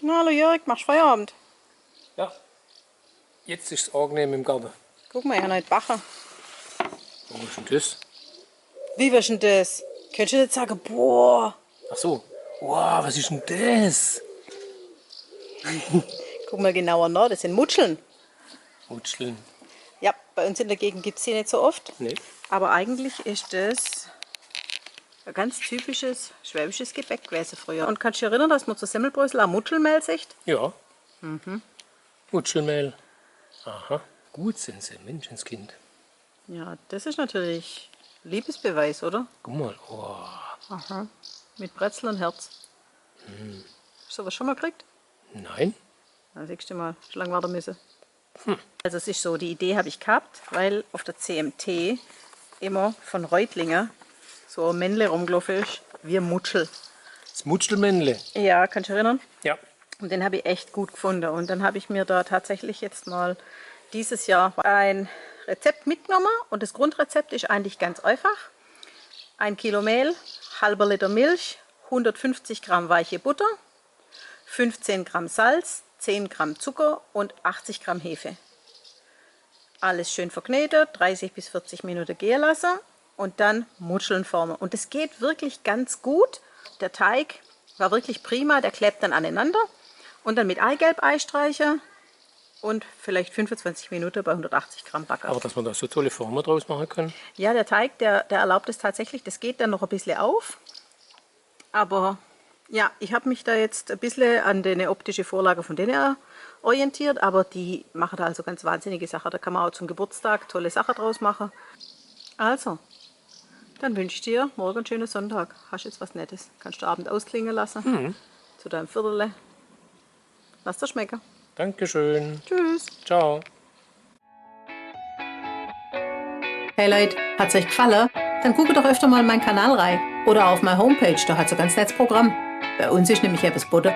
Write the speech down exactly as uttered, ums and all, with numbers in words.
Na, hallo Jörg, machst Feierabend? Ja, jetzt ist es angenehm im Garten. Guck mal, ich habe noch nicht gebacken. Was ist denn das? Wie, was ist denn das? Könntest du nicht sagen, boah? Ach so. Wow, was ist denn das? Guck mal genauer nach, das sind Mutscheln. Mutscheln. Ja, bei uns in der Gegend gibt es die nicht so oft. Nee. Aber eigentlich ist das ein ganz typisches schwäbisches Gebäck gewesen früher. Und kannst du dich erinnern, dass man zu Semmelbrösel auch Mutschelmehl sagt? Ja. Mutschelmehl. Aha. Gut sind sie, Menschenskind. Ja, das ist natürlich Liebesbeweis, oder? Guck mal. Oh. Aha. Mit Brezel und Herz. Hast du sowas schon mal gekriegt? Nein. Na, siehst du mal, schon lange warten müssen. Also es ist so, die Idee habe ich gehabt, weil auf der C M T immer von Reutlingen so ein Männle rumgelaufen ist, wie ein Mutschel. Das Mutschelmännle. Ja, kannst du dich erinnern? Ja. Und den habe ich echt gut gefunden. Und dann habe ich mir da tatsächlich jetzt mal dieses Jahr ein Rezept mitgenommen. Und das Grundrezept ist eigentlich ganz einfach. Ein Kilo Mehl, halber Liter Milch, hundertfünfzig Gramm weiche Butter, fünfzehn Gramm Salz, zehn Gramm Zucker und achtzig Gramm Hefe. Alles schön verknetet, dreißig bis vierzig Minuten gehen lassen und dann Mutscheln formen. Und es geht wirklich ganz gut. Der Teig war wirklich prima, der klebt dann aneinander. Und dann mit Eigelb einstreichen und vielleicht fünfundzwanzig Minuten bei hundertachtzig Gramm backen. Aber dass man da so tolle Formen draus machen kann. Ja, der Teig, der, der erlaubt es tatsächlich. Das geht dann noch ein bisschen auf. Aber ja, ich habe mich da jetzt ein bisschen an die optische Vorlage von denen orientiert, aber die machen da also ganz wahnsinnige Sachen. Da kann man auch zum Geburtstag tolle Sachen draus machen. Also, dann wünsche ich dir morgen einen schönen Sonntag. Hast jetzt was Nettes. Kannst du den Abend ausklingen lassen. Zu deinem Viertel. Lass dir schmecken. Dankeschön. Tschüss. Ciao. Hey Leute, hat es euch gefallen? Dann guckt doch öfter mal in meinen Kanal rein. Oder auf meine Homepage, da hat es ein ganz nettes Programm. Bei uns ist nämlich etwas geboten.